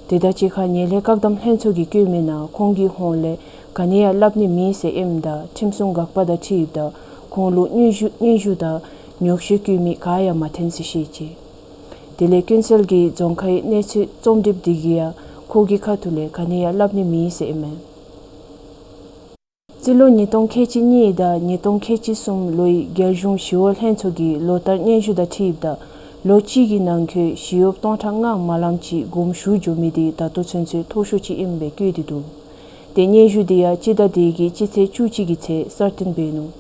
དེ་དང་གཅིག་ཁར་ངན་ལྷད་བཀག་སྡོམ་ལྷན་ཚོགས་ཀྱིས་བཀོད་མི་ནང་ཁོང་གི་ཧོངས་ལས་ག་ནི་ཡང་སླབ་ནི་མེད་ཟེར་ཨིནམ་ད་ཁྲིམས་སྲུང་འགག་པ་དང་འཁྲིལཝ་ད་ཁོང་ལུ་སྙན་ཞུ་སྙན་ཞུ་དང་ཉོགས་བཤད་བཀོད་མི་ག་ཡང་མ་ཐོན་ཟེར་བཤད་ཅི། དེ་ལས་ཀུན་གསལ་གྱི་རྫོང་ཁའི་གནས་ཚུལ་རྩོམ་སྒྲིག་དེ་གིས་ཡང་ཁོ་གི་ཁ་ཐུག་ལས་ག་ནི་ཡང་སླབ་ནི་མེད་ཟེར་ཨིན་མས། སྤྱི་ལོ་ཉིས་སྟོང་ཁལ་གཅིག་གཉིས་དང་ཉིས་སྟོང་ཁལ་གཅིག་གསུམ་ལོའི་རྒྱལ་གཞུང་ཞི་གཡོག་ལྷན་ཚོགས་ཀྱི་ལོ་བསྟར་སྙན་ཞུ་དང་འཁྲིལཝ་ད་ལོ་གཅིག་གི་ནང་འཁོད་ཞི་གཡོགཔ་སྟོང་ཕྲག་ལྔ་མ་ལམ་ཅིག་དགོངས་ཞུ་འགྱོ་མི་དེ་ད་ལྟོ་ཚུན་ཚོད་མཐོ་ཤོས་ཅིག་ཨིནམ་སྦེ་བཀོད་དེ་འདུག། ཏེ་སྙན་ཞུ་དེ་ཡང་སྤྱི་ཟླ་དེ་གི་སྤྱི་ཚེས་བཅུ་གཅིག་གི་ཚེ་གསར་བཏོན་འབད་ནུག།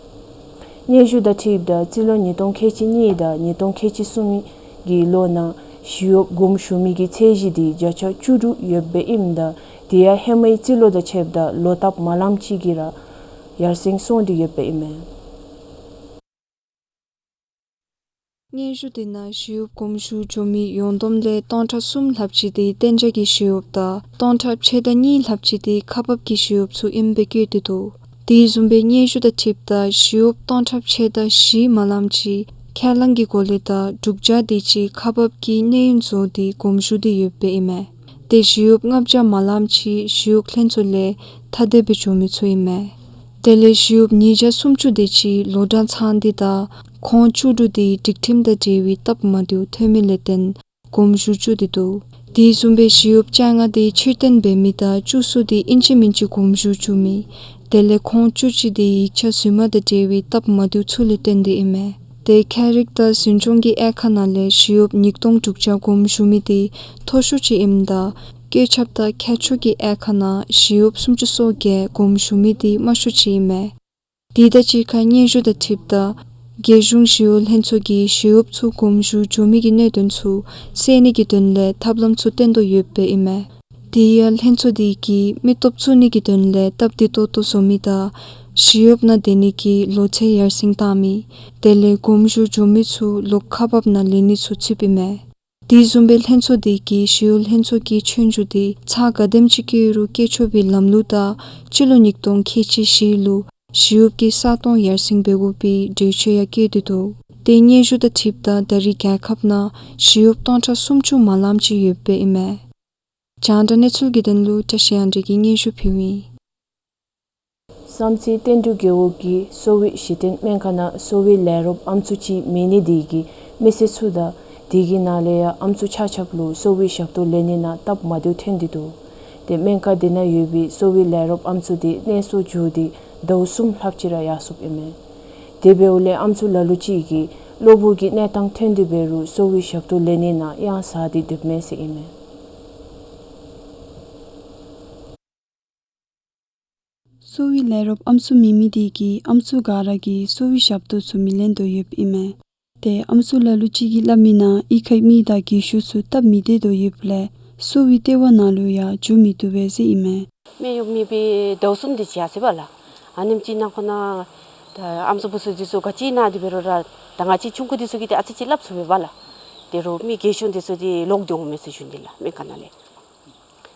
སྙན་ཞུ་དང་འཁྲིལཝ་ད་སྤྱི་ལོ་ཉིས་སྟོང་ཁལ་གཅིག་གཉིས་དང་ཉིས་སྟོང་ཁལ་གཅིག་གསུམ་གྱི་ལོ་ནང་ཞི་གཡོགཔ་དགོངས་ཞུ་མི་གི་ཚད་གཞི་དེ་བརྒྱ་ཆ་བཅུ་དྲུག་ཡོདཔ་ཨིནམ་ད་དེ་ཡང་ཧེ་མའི་སྤྱི་ལོ་དང་ཕྱདཔ་ད་ལོ་བསྟར་མ་ལམ་ཅིག་གིས་ར་ཡར་སེང་སོང་སྟེ་ཡོདཔ་ཨིན་མས། སྙན་ཞུ་དེ་ནང་ཞི་གཡོགཔ་དགོངས་ཞུ་འགྱོ་མི་ཡོངས་བསྡོམས་ལས་སྟོང་ཕྲག་གསུམ་ལྷགཔ་ཅིག་དེ་གཏན་འཇགས་ཀྱི་ཞི་གཡོགཔ་དང་སྟོང་ཕྲག་ཕྱེད་དང་གཉིས་ལྷགཔ་ཅིག་དེ་ཁག་འབག་གི་ཞི་གཡོགཔ་ཚུ་ཨིནམ་སྦེ་བཀོད་དེ་འདུག། དེ་བཟུམ་སྦེ་སྙན་ཞུ་དང་འཁྲིལཝ་ད་ཞི་གཡོགཔ་སྟོང་ཕྲག་ཕྱེད་དང་བཞི་མ་ལམ་ཅིག་ཁས་བླངས་ཀྱི་སྒོ་ལས་དང་བསྒྲུབ་བྱ་དེ་ཅིག་ཁག་འབག་གི་གནས་ཡུན་རྫོགས་ཏེ་དགོངས་ཞུ་དེ་ཡོདཔ་ཨིན་མས། ཏེ་ཞི་གཡོགཔ་ལྔ་བརྒྱ་མ་ལམ་ཅིག་ཞི་གཡོག་ལྷན་ཚོགས་ལས་ཐ་དད་སྦེ་འགྱོ་མི་ཚུ་ཨིན་མས། དེ་ལས་ཞི་གཡོགཔ་ཉིས་བརྒྱ་སུམ་ཅུ་དེ་ཅིག་ལོ་གྲངས་ཚང་སྟེ་དང་ཁོང་བཅུ་དྲུག་དེ་སྒྲིག་ཁྲིམས་དང་འབྲེལ་བའི་སྟབས་མ་བདེཝ་ཐོན་མི་ལས་བརྟེན་དགོངས་ཞུ་བཅུག་སྟེ་འདུག། དེ་བཟུམ་སྦེ་ཞི་གཡོགཔ་བཅོ་ལྔ་དེ་ཕྱིར་འཐེན་འབད་མི་དང་བཅུ་གསུམ་དེ་ཨིན་ཅི་མིན་ཅི་དགོངས་ཞུ་བཅུག་མི། དེ་ལས་ཁོང་བཅུ་གཅིག་དེ་ཡིག་ཆ་རྫུན་མ་དང་འབྲེལ་བའི་སྟབས་མ་བདེཝ་ཚུ་ལས་བརྟེན་ཏེ་ཨིན་མས། ཏེ་ཁྱད་རིག་དང་འཛིན་སྐྱོང་གི་དབྱེ་ཁག་ནང་ལས་ཞི་གཡོགཔ་ཉིས་སྟོང་དྲུག་བརྒྱ་དགོངས་ཞུ་མི་དེ་མཐོ་ཤོས་ཅིག་ཨིནམ་ད་བཀོད་ཁྱབ་དང་ཁྱད་ཆོས་ཀྱི་དབྱེ་ཁག་ནང་ཞི་གཡོགཔ་སུམ་ཅུ་སོ་བརྒྱད་དགོངས་ཞུ་མི་དེ་དམའ་ཤོས་ཅིག་ཨིན་མས། དེ་དང་གཅིག་ཁར་སྙན་ཞུ་དང་འཁྲིལཝ་ད་རྒྱལ་གཞུང་ཞི་གཡོག་ལྷན་ཚོགས་ཀྱིས་ཞི་གཡོགཔ་ཚུ་དགོངས་ཞུ་འགྱོ་མི་གི་གནད་དོན་ཚུ་སེལ་ནི་གི་དོན་ལས་ཐབས་ལམ་ཚུ་བཏོན་དོ་ཡོདཔ་ཨིན་མས། དེ་ཡང་ལྷན་ཚོགས་དེ་གིས་མི་སྟོབས་བཙུགས་ནི་གི་དོན་ལས་སྟབས་བདེ་ཏོག་ཏོ་བཟོ་མི་དང་ཞི་གཡོགཔ་ནང་སྡོད་ནི་གི་ལོ་ཚད་ཡར་སེང་བཏང་མི། དེ་ལས་དགོངས་ཞུ་འགྱོ་མི་ཚུ་ལོག་ཁག་འབག་ནང་ལེན་ནི་ཚུ་ཚུདཔ་ཨིན་མས། དེ་བཟུམ་སྦེ་ལྷན་ཚོགས་དེ་གིས་ཞི་གཡོག་ལྷན་ཚོགས་ཀྱི་ཆོས་རྒྱུགས་དེ་ཚར་ག་དེམ་ཅིག་བཀལ་རུང་བཀལ་ཆོག་པའི་ལམ་ལུགས་དང་སྤྱི་ལོ་ཉིས་སྟོང་ཁལ་གཅིག་བཞི་ལུ་ཞི་གཡོགཔ་གི་ས་སྟོང་ཡར་སེང་འབད་དགོ་པའི་གྲོས་ཆོད་ཡང་བཀོད་དེ་འདུག། དེ་སྙན་ཞུ་དང་འཁྲིལཝ་ད་ད་རེས་རྒྱལ་ཁབ་ནང་ཞི་གཡོགཔ་སྟོང་ཕྲག་སུམ་ཅུ་མ་ལངམ་ཅིག་ཡོདཔ་ཨིན་མས། རྒྱང་བསྒྲགས་གནས་ཚུལ་གྱི་དོན་ལུ་བཀྲ་ཤིས་དབང་འདུས་ཀྱིས་སྙན་ཞུ་ཕུལཝ་ཨིན། བསམ་རྩེ་བསྟན་འབྲུག་རྒེད་འོག་གི་གསོ་བའི་གཞི་རྟེན་སྨན་ཁང་ནང་གསོ་བའི་ལས་རོགསཔ་ཨམ་སྲུ་ཅིག་མེད་ནི་དེ་གིས་མི་སེར་ཚུ་དང་དེ་གི་ནང་ལས་ཡང་ཨམ་སྲུ་ཆ་ཁྱབ་ལུ་གསོ་བའི་ཞབས་ཏོག་ལེན་ནི་ནང་སྟབས་མ་བདེཝ་ཐོན་ཏེ་འདུག། དེ་སྨན་ཁང་དེ་ནང་ཡོད་པའི་གསོ་བའི་ལས་རོགསཔ་ཨམ་སྲུ་དེ་གནས་སོར་འགྱོ་སྟེ་ཟླཝ་གསུམ་ལྷགཔ་ཅིག་ར་ཡར་སོཔ་ཨིན་མས། དེ་འབདཝ་ལས་ཨམ་སྲུ་ལ་ལུ་ཅིག་གིས་གློ་བུར་གྱི་གནས་སྟངས་ཐོན་ཏེ་འབད་རུང་གསོ་བའི་ཞབས་ཏོག་ལེན་ནི་ནང་གཡང་ཟ་སྟེ་སྡོདཔ་མས་ཟེར་ཨིན་མས། གསོ་བའི་ལས་རོགསཔ་ཨམ་སྲུ་མེད་མི་དེ་གིས་ཨམ་སྲུ་ག་ར་གིས་གསོ་བའི་ཞབས་ཏོག་ཚུ་མི་ལེན་དོ་ཡོདཔ་ཨིན་མས། དེ་ཨམ་སྲུ་ལ་ལུ་ཅིག་གིས་སླབ་མི་ནང་གཡུས་ཁའི་མི་དང་རྒས་ཤོས་ཚུ་སྟབས་མི་བདེ་དོ་ཡོདཔ་ལས་གསོ་བའི་ལྟེ་བ་ནང་ལུ་ཡང་འགྱོ་མི་བཏུབ་པས་ཟེར་ཨིན་མས། སྨན་གཡོགཔ་མེད་པའི་ཟླཝ་གསུམ་དེ་ཅིག་ཡར་སོ་ཡི་པ་ལགས། ཨ་ནེམ་ཅིག་ནང་འཁོད་ནང་ད་ཨམ་སྲུ་བུ་ཚུ་དེ་ཚུ་ག་ཅི་ཨིན་ན་དེ་འབད་རུང་ར་ད་ང་བཅས་ཆུང་ཀུ་དེ་ཚུ་གིས་ཏེ་ཨ་ཙི་ཅིག་སླབ་ཚུགས་པས་ལགས། དེ་རུང་མི་རྒས་ཤོས་དེ་ཚུ་དེ་ལོག་སྟེ་འོང་མས་ཟེར་ཞུ་ནི་ལགས་སྨན་ཁང་ནང་ལས།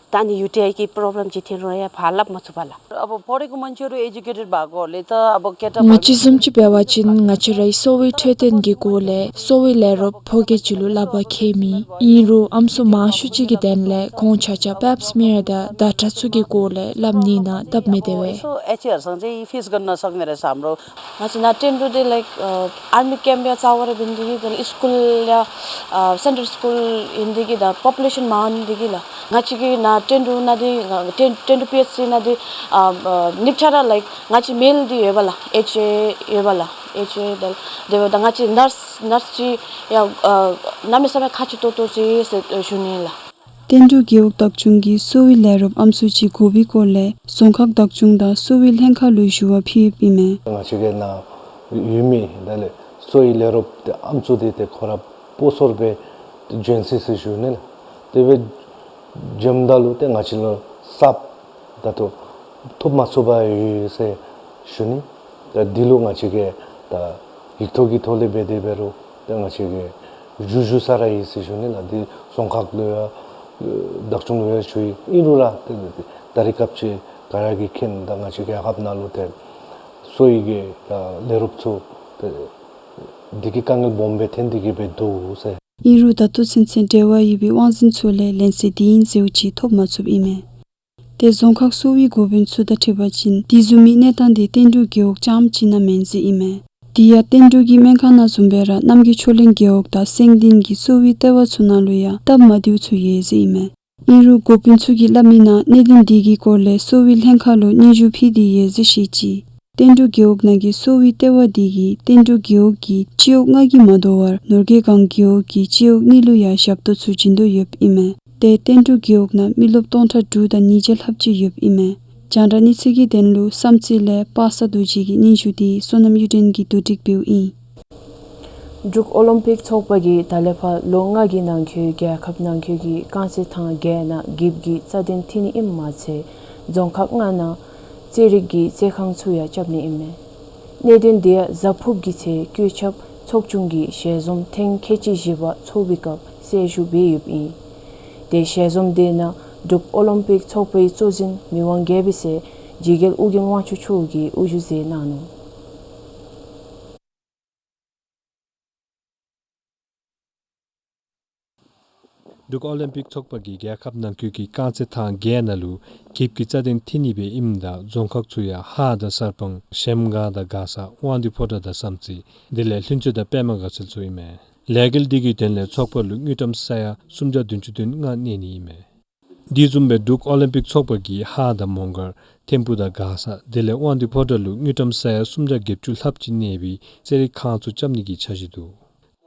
ད་ཨ་ནི་ཡུ་ཊི་ཨའི་གི་པོརོབ་ལེམ་ཅིག་ཐོན་རུང་ཡང་ཕར་སླབ་མ་ཚུགས་པས་ལགས། अब पढेको मान्छेहरू एजुकेटेड भएको ले त अब केटा ང་བཅས་བཟུམ་ཅིག་འབད་བ་ཅིན་ང་བཅས་རའི་གསོ་བའི་འཕྲོད་བསྟེན་གྱི་སྐོར་ལས་གསོ་བའི་ལས་རོགསཔ་ཕོ་སྐྱེས་ཅིག་ལུ་སླབ་པར་ཁྱད་མེད། ཨིན་རུང་ཨམ་སྲུ་མང་ཤོས་ཅིག་གི་དོན་ལས་ཁོང་ཆ་ཁྱབ་པེབ་སི་མེར་དང་བརྡ་དྲག་ཚུ་གི་སྐོར་ལས་སླབ་ནི་ནང་སྟབས་མི་བདེ་བས། यसो एचएहरूसँग चाहिँ यी फेस गर्न नसक्ने रहेछ हाम्रो। ང་བཅས་ནཱ་ཏན་ཏུ་དེ་ལའིཀ་ཨ་ཨར་མི་ཀེམཔ་ཡང་རྩ་བ་ར་འབད་ནི་དེ་གིས་དེ་ལས་སི་ཀུལ་ཡང་ཨ་སེན་ཊར་སི་ཀུལ་ཨིན་ནི་དེ་གིས་དང་པོ་པུ་ལེ་ཤཱན་མང་ནི་དེ་གིས་ལགས། ང་བཅས་ཀྱི་ནཱ་ཏན་ཏུ་ནང་དེ་ཏན་ཏན་ཏུ་པི་ཨེཆ་སི་ནང་དེ་ཨ་ཨ་གཉིས་ཆ་ར་ལའིཀ་ང་བཅས་མེལ་དེ་ཡོད་པས་ལགས། ཨེཆ་ཨེ་ཡོད་པས་ལགས། ཨེཆ་ཨེ་དེ་ལས་དེ་འབདཝ་ད་ང་བཅས་ནརསི་ནརསི་ཅིག་ཡང་ཨ་གནམ་མེད་ས་མེད་ཁག་ཆེ་ཏོག་ཏོ་ཅིག་ཟེར་ཞུ་ནི་ལགས། ཏེན་ཏུ་རྒེད་འོག་བདག་སྐྱོང་གིས་གསོ་བའི་ལས་རོགསཔ་ཨམ་སྲུ་ཅིག་དགོ་པའི་སྐོར་ལས་རྫོང་ཁག་བདག་སྐྱོང་དང་གསོ་བའི་ལྷན་ཁག་ལུ་ཞུ་བ་ཕུལ་ཡོདཔ་ཨིན་མས། ང་བཅས་ཀྱི་ནཱ་ཡོད་མི་དེ་ལས་གསོ་བའི་ལས་རོགསཔ་དེ་ཨམ་སྲུ་དེ་ཏེ་ཁོ་ར་སྤོ་སོར་སྦེ་བྱོན་ཅི་ཟེར་ཞུ་ནི་ལགས། དེ་སྦེ་བྱོནམ་ད་ལུ་ཏེ་ང་བཅས་ལུ་གསརཔ་ད་ལྟོ་ཐོབ་མ་ཚུགས་པར་ཡོད་ཟེར་ཞུ་ནི། ད་འདི་ལུ་ང་བཅས་ཀྱིས་ད་ཡིག་ཐོག་གི་ཐོག་ལས་འབད་དེ་འབད་རུང་ད་ང་བཅས་ཀྱིས་ཞུ་ཞུ་ས་ར་ཡོད་ཟེར་ཞུ་ནི་ལགས། འདི་རྫོང་ཁག་ལུ་ཡང་བདག་སྐྱོང་ལུ་ཡང་ཞུ་ཡི། ཨིན་རུང་ར་ཏེ་ད་རེས་སྐབས་ཅིག་ག་ར་གིས་མཁྱེན་ད་ང་བཅས་རྒྱལ་ཁབ་ནང་ལུ་ཏེ་གསོ་བའི་གི་ད་ལས་རོགསཔ་ཚུ་ཏེ་འདི་གིས་དཀའ་ངལ་སྦོམ་སྦེ་ཐོན་ཏེ་གི་སྦེ་འདུག་ཟེར། ཨིན་རུང་ད་ལྟོ་ཚུན་ཚོད་འབྲེལ་བ་ཡོད་པའི་དབང་འཛིན་ཚུ་ལས་ལན་གསལ་དེ་ཨིན་ཟེརཝ་ཅིག་ཐོབ་མ་ཚུགསཔ་ཨིན་མས། ཏེ་རྫོང་ཁག་གསོ་བའི་འགོ་དཔོན་ཚུ་དང་འཁྲིལ་བ་ཅིན་དེ་བཟུམ་མའི་གནས་སྟངས་དེ་ཏེན་ཏུ་རྒེད་འོག་རྐྱངམ་ཅིག་ནང་མེན་ཟེར་ཨིན་མས། དེ་ཡང་ཏེན་ཏུ་གི་སྨན་ཁང་ནང་བཟུམ་སྦེ་ར་རྣམ་རྒྱལ་ཕྱོགས་གླིང་རྒེད་འོག་དང་སེང་ལྡེང་གི་གསོ་བའི་ལྟེ་བ་ཚུ་ནང་ལུ་ཡང་སྟབས་མ་བདེཝ་ཚུ་ཡོད་ཟེར་ཨིན་མས། ཨིན་རུང་འགོ་དཔོན་ཚུ་གིས་སླབ་མི་ནང་གནད་དོན་དེ་གི་སྐོར་ལས་གསོ་བའི་ལྷན་ཁག་ལུ་སྙན་ཞུ་ཕུལ་ཏེ་ཡོད་ཟེར་བཤད་ཅི། ཏེན་ཏུ་རྒེད་འོག་ནང་གི་གསོ་བའི་ལྟེ་བ་དེ་གིས་ཏེན་ཏུ་རྒེད་འོག་གི་སྤྱི་འོག་ལྔ་གིས་མ་དོ་བར་ནོར་རྒྱས་སྒང་རྒེད་འོག་གི་སྤྱི་འོག་གཉིས་ལུ་ཡང་ཞབས་ཏོག་ཚུ་བྱིན་དོ་ཡོདཔ་ཨིན་མས། ཏེ་ཏེན་ཏུ་རྒེད་འོག་ནང་མི་རློབས་སྟོང་ཕྲག་དྲུག་དང་ཉིས་བརྒྱ་ལྷགཔ་ཅིག་ཡོདཔ་ཨིན་མས། རྒྱང་བསྒྲགས་གནས་ཚུལ་གྱི་དོན་ལུ་བསམ་རྩེ་ལས་པ་སངས་རྡོ་རྗེ་གི་སྙན་ཞུ་དེ་བསོད་ནམས་གཡུ་སྒྲོན་གྱིས་བསྡུ་སྒྲིག་འབདཝ་ཨིན། འབྲུག་ཨོ་ལིམ་པིག་ཚོགས་པ་གིས་ད་ལས་ཕར་ལོ་ལྔ་གི་ནང་འཁོད་རྒྱལ་ཁབ་ནང་འཁོད་ཀྱི་རྐང་རྩེད་ཐང་བརྒྱད་ནང་འགྱིབ་ཀྱི་རྩ་དོན་འཐུས་ནི་ཨིནམ་མ་ཚད་རྫོང་ཁག་ལྔ་ནང་རྩེད་རིགས་ཀྱི་རྩེད་ཁང་ཚུ་ཡང་རྐྱབ་ནི་ཨིན་མས། གནད་དོན་དེ་ཡང་གཟའ་ཕུརཔ་གི་ཚེ་བཀོད་ཁྱབ་ཚོགས་ཆུང་གིས་ཞལ་འཛོམས་ཐེངས་ཁལ་གཅིག་བཞི་པ་ཚོགས་པའི་སྐབས་གསལ་ཞུ་འབད་ཡོདཔ་ཨིན། དེ་ཞལ་འཛོམས་དེ་ནང་འབྲུག་ཨོ་ལིམ་པིག་ཚོགས་པའི་གཙོ་འཛིན་མི་དབང་རྒྱལ་པོའི་སྲས་འཇིགས་རྒྱལ་ཨོ་རྒྱན་དབང་ཕྱུག་མཆོག་གིས་དབུ་བཞུགས་མཛད་གནང་ནུག། འབྲུག་ཨོ་ལིམ་པིག་ཚོགས་པ་གིས་རྒྱལ་ཁབ་ནང་འཁོད་ཀྱི་རྐང་རྩེད་ཐང་བརྒྱད་ནང་ལུ་འགྱིབ་ཀྱི་རྩ་དོན་འཐུས་ནི་སྦེ་ཨིནམ་ད་རྫོང་ཁག་ཚུ་ཡང་ཧཱ་དང་གསར་སྤང་གཞལམ་སྒང་དང་མགར་ས་དབང་འདུས་ཕོ་བྲང་དང་བསམ་རྩེ་དེ་ལས་ལྷུན་རྩེ་དང་པདྨ་དགའ་ཚལ་ཚུ་ཨིན་མས། ལས་འགུལ་དེ་གི་དོན་ལས་ཚོགས་པ་ལུ་དངུལ་ཀྲམ་ས་ཡ་སུམ་བརྒྱ་བདུན་ཅུ་དོན་ལྔ་གནས་ནི་ཨིན་མས། དེ་བཟུམ་སྦེ་འབྲུག་ཨོ་ལིམ་པིག་ཚོགས་པ་གིས་ཧཱ་དང་མོང་སྒར་ཐིམ་ཕུ་དང་མགར་ས་དེ་ལས་དབང་འདུས་ཕོ་བྲང་ལུ་དངུལ་ཀྲམ་ས་ཡ་སུམ་བརྒྱ་བརྒྱད་ཅུ་ལྷགཔ་ཅིག་གནས་པའི་རྩེད་རིགས་ཁང་ཚུ་རྐྱབ་ནི་གི་འཆར་གཞི་འདུག།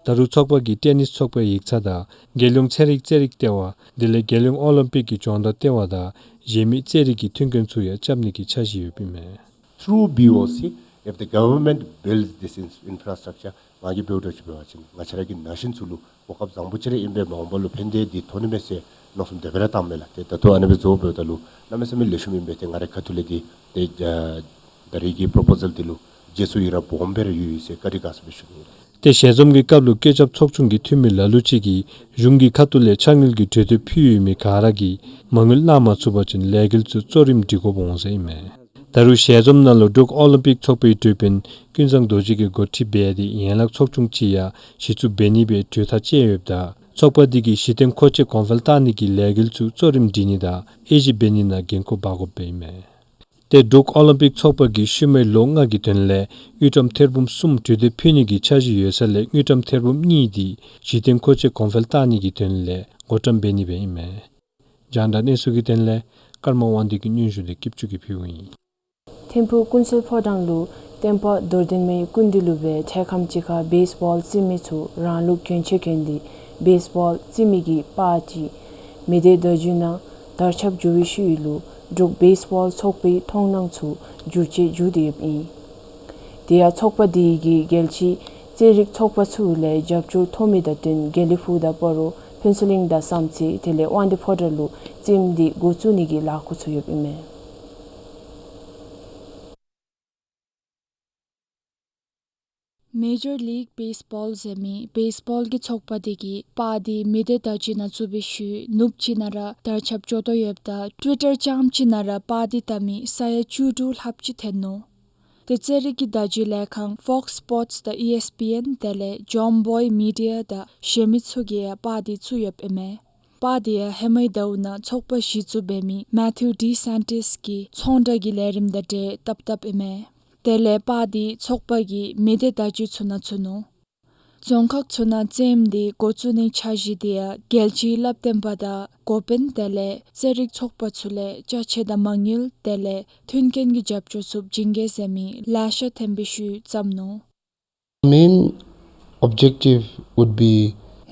ད་རུང་ཚོགས་པ་གིས་ཊེ་ནིས་ཚོགས་པའི་ཡིག་ཚང་དང་རྒྱལ་ཡོངས་ཚན་རིག་རྩེད་རིགས་ལྟེ་བ་དེ་ལས་རྒྱལ་ཡོངས་ཨོ་ལིམ་པིག་གི་སྦྱོང་བརྡར་ལྟེ་བ་དང་གཞན་མི་རྩེད་རིགས་ཀྱི་མཐུན་རྐྱེན་ཚུ་ཡང་རྐྱབ་ནི་གི་འཆར་གཞི་ཡོདཔ་ཨིན་མས། Through B O C, if the government builds this in- infrastructure, ང་གིས་འབདཝ་ད་ཅིག་འབད་བ་ཅིན་ང་བཅས་ར་གི་ན་གཞོན་ཚུ་ལུ་གོ་སྐབས་བཟང་པོ་ཅིག་ར་ཨིན་པས། མ་འོངས་པ་ལུ་ཕན་བདེ་འདི་ཐོབ་ནི་མས་ཟེར་མནོ་བསམ་དེ་སྦེ་ར་བཏངམ་མས་ལགས། ཏེ་ད་ལྟོ་ཨ་ནི་སྦེ་བཟོ་འབདཝ་ད་ལུ་གནམ་མེད་ས་མེད་ལེགས་ཤོམ་ཨིན་པས། ཏེ་ང་རའི་ཁ་ཐུག་ལས་འདི་ཏེ་ཨ་ད་རེས་ཀྱི་པོརོ་པོ་ཟཱལ་འདི་ལུ་རྗེས་སུ་ཡི་རང་སྦོམ་སྦེ་ར་ཡོད་ཡོད་ཟེར་བཀའ་དྲིན་དགའ་ཚོར་སྦེ་ཞུ་ནི་ཨིན་ལགས། ཏེ་ཞལ་འཛོམས་ཀྱི་སྐབས་ལུ་བཀོད་ཁྱབ་ཚོགས་ཆུང་གི་འཐུས་མི་ལ་ལུ་ཅིག་གིས་གཞུང་གི་ཁ་ཐུག་ལས་ཕྱག་དངུལ་གྱི་གྲོས་འདེབས་ཕུལ་ཡོད་མི་ག་ར་གིས་མ་དངུལ་གནང་མ་ཚུགས་པ་ཅིན་ལས་འགུལ་ཚུ་གཙོ་རིམ་སྒྲིག་དགོཔ་འོང་ཟེར་ཨིན་མས། ད་རུང་ཞལ་འཛོམས་ནང་ལུ་འབྲུག་ཨོ་ལིམ་པིག་ཚོགས་པའི་གྲོས་དཔོན་ཀུན་བཟང་རྡོ་རྗེ་གིས་འགོ་ཁྲིད་འབད་དེ་ཡན་ལག་ཚོགས་ཆུང་ཅིག་ཡང་གཞི་བཙུགས་འབད་ནི་སྦེ་གྲོས་ཐག་བཅད་ཡོདཔ་ད་ཚོགས་པ་འདི་གིས་གཞི་རྟེན་མཁོ་ཆས་གོང་འཕེལ་གཏང་ནི་གི་ལས་འགུལ་ཚུ་གཙོ་རིམ་སྒྲིག་ནི་དང་དབྱེ་ཞིབ་འབད་ནི་ནང་འགན་ཁུར་འབག་དགོཔ་ཨིན་མས། ཏེ་འབྲུག་ཨོ་ལིམ་པིག་ཚོགས་པ་གིས་ཤུལ་མའི་ལོ་ལྔ་གི་དོན་ལས་དངུལ་ཀྲམ་ཐེར་འབུམ་གསུམ་གྲོས་འདེབས་ཕུལ་ནི་གི་འཆར་གཞི་ཡོད་ས་ལས་དངུལ་ཀྲམ་ཐེར་འབུམ་གཉིས་འདི་གཞི་རྟེན་མཁོ་ཆས་གོང་འཕེལ་གཏང་ནི་གི་དོན་ལས་བགོ་བཀྲམ་འབད་ནི་སྦེ་ཨིན་མས། རྒྱང་བསྒྲགས་གནས་ཚུལ་གྱི་དོན་ལས་ཀརྨ་དབང་འདུས་ཀྱི་སྙན་ཞུ་འདི་སྐྱིད་ཆུ་གིས་ཕུལཝ་ཨིན། ཐིམ་ཕུག་ཀུན་གསལ་ཕོ་བྲང་ལུ་བསྟན་པ་རྡོར་གདན་མའི་སྐུ་མདུན་ལུ་སྦེ་འཕྲལ་ཁམས་ཅིག་ཁར་བེསི་བཱོལ་རྩེད་མི་ཚུ་རང་ལུགས་གྱོན་ཆས་གྱོན་ཏེ་བེསི་བཱོལ་རྩེད་མི་གི་པར་ཅིག་མི་སྡེ་བརྡ་བརྒྱུད་ནང་དར་ཁྱབ་འགྱོ་བའི་ཤུལ་ལུ་འབྲུག་བེསི་བཱོལ་ཚོགས་པའི་མཐོང་སྣང་ཚུ་འགྱུར་བཅོས་འགྱོ་སྟེ་ཡོདཔ་ཨིན། དེ་ཡང་ཚོགས་པ་དེ་གིས་རྒྱལ་སྤྱིའི་རྩེད་རིགས་ཚོགས་པ་ཚུ་ལས་རྒྱབ་སྐྱོར་ཐོབ་མི་དང་བསྟུན་དགེ་ལེགས་ཕུག་དང་སྤ་རོ་ཕུན་ཚོགས་གླིང་དང་བསམ་རྩེ་དེ་ལས་དབང་འདུས་ཕོ་བྲང་ལུ་རྩེདམོ་འདི་འགོ་བཙུགས་ནི་གི་ལཱ་འགོ་བཙུགས་ཡོདཔ་ཨིན་མས། མེ་ཇར་ལིག་བེསི་བཱོལ་ཟེར་མི་བེསི་བཱོལ་གྱི་ཚོགས་པ་དེ་གིས་པར་དེ་མི་སྡེ་བརྡ་བརྒྱུད་ནང་བཙུགས་པའི་ཤུལ་ནུབ་ཅིག་ནང་ར་དར་ཁྱབ་འགྱོ་དོ་ཡོདཔ་ད་ཊུ་ཝི་ཊར་རྐྱངམ་ཅིག་ནང་ར་པར་དེ་བལྟ་མི་ས་ཡ་བཅུ་དྲུག་ལྷགཔ་ཅིག་ཐོན་ནུག། ཏེ་རྩེད་རིགས་ཀྱི་བརྡ་བརྒྱུད་ལས་ཁང་ཕོགསི་སི་པོརཊསི་དང་ཨི་ཨེསི་པི་ཨེན་དེ་ལས་ཇོམ་བོའི་མི་ཌི་ཡ་དང་གཞན་མི་ཚུ་གིས་ཡང་པར་དེ་བཙུགས་ཡོདཔ་ཨིན་མས། པར་དེ་ཡང་ཧེ་མའི་ཟླཝ་ནང་ཚོགས་པ་གཞི་བཙུགས་འབད་མི་མེ་ཐིའུ་ཌི་སེན་ཊིས་ཀྱི་ཚོང་བསྒྲགས་ཀྱི་ལས་རིམ་དང་འབྲེལ་བཏབ་བཏབཔ་ཨིན་མས། དེ་ལས་པར་དེ་ཚོགས་པ་གིས་མི་སྡེ་བརྡ་བརྒྱུད་ཚུ་ནང་བཙུགས་ནུག། རྫོང་ཁག་ཚུ་ནང་རྩེདམོ་འདི་འགོ་བཙུགས་ནིའི་འཆར་གཞི་དེ་ཡང་རྒྱལ་སྤྱིའི་བསླབ་སྟོན་པ་དང་འགོ་དཔོན་དེ་ལས་རྩེད་རིགས་ཚོགས་པ་ཚུ་ལས་ཅ་ཆས་དང་མ་དངུལ་དེ་ལས་མཐུན་རྐྱེན་གྱི་རྒྱབ་སྐྱོར་ཚུ་བྱིན་གེ་ཟེར་མི་ལེ་ཤ་ཐོན་པའི་ཤུལ་བརྩམས་ནུག། Main objective would be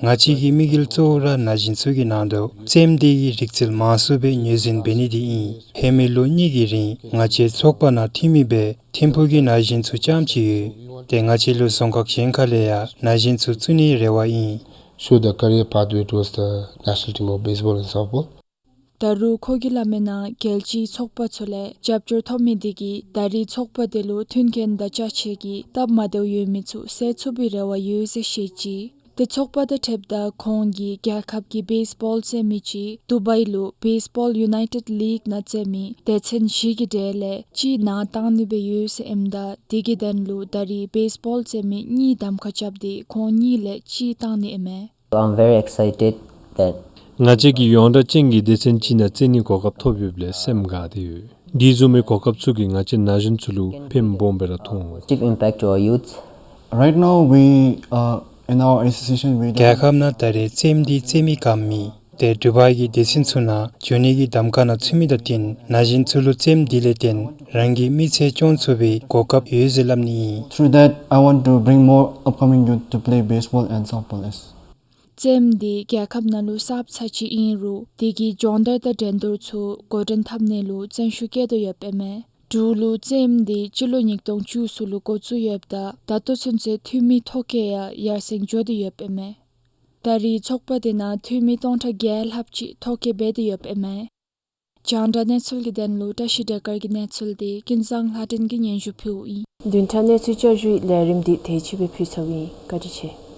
ང་བཅས་ཀྱི་དམིགས་ཡུལ་གཙོ་བོ་ར་ན་གཞོན་ཚུ་གི་ནང་དུ་རྩེདམོ་འདི་གི་རིག་རྩལ་མང་སུ་སྦེ་ངོས་འཛིན་འབད་ནི་འདི་ཨིན། ཧེ་མའི་ལོ་གཉིས་ཀྱི་རིང་ང་བཅས་ཚོགས་པ་ནང་འཐུས་མི་སྦེ་ཐིམ་ཕུག་གི་ན་གཞོན་ཚུ་རྐྱངམ་ཅིག་ཡོད། ཏེ་ང་བཅས་ལུ་རྫོང་ཁག་གཞན་ཁ་ལས་ཡང་ན་གཞོན་ཚུ་བཙུགས་ནིའི་རེ་བ་ཨིན། Show the career pathway towards the national team of baseball and softball. ད་རུང་ཁོ་གིས་སླབ་མིའི་ནང་རྒྱལ་སྤྱིའི་ཚོགས་པ་ཚུ་ལས་རྒྱབ་སྐྱོར་ཐོབ་མི་དེ་གིས་ད་རེས་ཚོགས་པ་དེ་ལུ་མཐུན་རྐྱེན་དང་ཅ་ཆས་ཀྱི་སྟབས་མ་བདེཝ་ཡོད་མི་ཚུ་སེལ་ཚུགས་པའི་རེ་བ་ཡོད་ཟེར་བཤད་ཅི། ཏེ་ཚོགས་པ་དང་འཁྲིལཝ་ད་ཁོང་གིས་རྒྱལ་ཁབ་ཀྱི་བེསི་བཱོལ་རྩེད་མི་ཅིག་དུ་བཱའི་ལུ་བེསི་བཱོལ་ཡུ་ནའི་ཊེཌ་ལིག་ནང་རྩེད་མི་སྡེ་ཚན་བཞི་གི་གྲས་ལས་གཅིག་ནང་བཏང་ནི་སྦེ་ཡོད་ཟེར་ཨིནམ་ད་དེ་གི་དོན་ལུ་ད་རེས་བེསི་བཱོལ་རྩེད་མི་གཉིས་གདམ་ཁ་རྐྱབ་སྟེ་ཁོང་གཉིས་ལས་གཅིག་བཏང་ནི་ཨིན་མས། I'm very excited that ང་བཅས་ཀྱིས་ཡོངས་གྲགས་ཅན་གྱི་སྡེ་ཚན་ཅིག་ནང་རྩེད་ནིའི་གོ་སྐབས་ཐོབ་ཡོདཔ་ལས་སེམས་དགའ་སྟེ་ཡོད། དེ་བཟུམ་མའི་གོ་སྐབས་ཚུ་གིས་ང་བཅས་ན་གཞོན་ཚུ་ལུ་ཕན་སྦོམ་སྦེ་ར་ཐོགས་འོང་། Positive impact to our youth. Right now, we, uh, in our association, we རྒྱལ་ཁབ་ནང་ད་རེས་རྩེདམོ་འདི་རྩེད་མི་ག་ཡང་མེད། ཏེ་དུ་བཱའི་གི་སྡེ་ཚན་ཚུ་ནང་འགྱོ་ནི་གི་གདམ་ཁ་ནང་ཚུད་མི་དང་བསྟུན་ན་གཞོན་ཚུ་ལུ་རྩེདམོ་འདི་ལས་བརྟེན་རང་གི་མི་ཚེ་སྐྱོང་ཚུགས་པའི་གོ་སྐབས་ཡོད་ཟེར་སླབ་ནི་ཨིན། Through that, I want to bring more upcoming youth to play baseball and softball. རྩེདམོ་འདི་རྒྱལ་ཁབ་ནང་ལུ་གསརཔ་ཚར་གཅིག་ཨིན་རུང་དེ་གི་སྦྱོང་བརྡར་དང་འགྲན་བསྡུར་ཚུ་འགོ་འདྲེན་འཐབ་ནི་ལུ་བརྩོན་ཤུགས་བསྐྱེད་དོ་ཡོདཔ་ཨིན་མས། འབྲུག་ལུ་རྩེདམོ་འདི་སྤྱི་ལོ་ཉིས་སྟོང་བཅུ་གསུམ་ལུ་འགོ་བཙུགས་ཡོདཔ་ད་ད་ལྟོ་ཚུན་ཚོད་འཐུས་མི་ཐོ་བཀོད་ཡང་ཡར་སེང་འགྱོ་སྟེ་ཡོདཔ་ཨིན་མས། ད་རེས་ཚོགས་པ་དེ་ནང་འཐུས་མི་སྟོང་ཕྲག་བརྒྱད་ལྷགཔ་ཅིག་ཐོ་བཀོད་འབད་དེ་ཡོདཔ་ཨིན་མས། རྒྱང་བསྒྲགས་གནས་ཚུལ་གྱི་དོན་ལུ་བཀྲ་ཤིས་བདེ་དཀར་གྱི་གནས་ཚུལ་དེ་ཀུན་བཟང་ལྷ་སྒྲོན་གྱིས་སྙན་ཞུ་ཕུལཝ་ཨིན། བདུན་ཕྲག་གནས་ཚུལ་བསྐྱར་ཞུའི་ལས་རིམ་འདི་དེ་ཅིག་སྦེ་ཕུལ་ཚརཝ་ཨིན། བཀའ་དྲིན་ཆེ།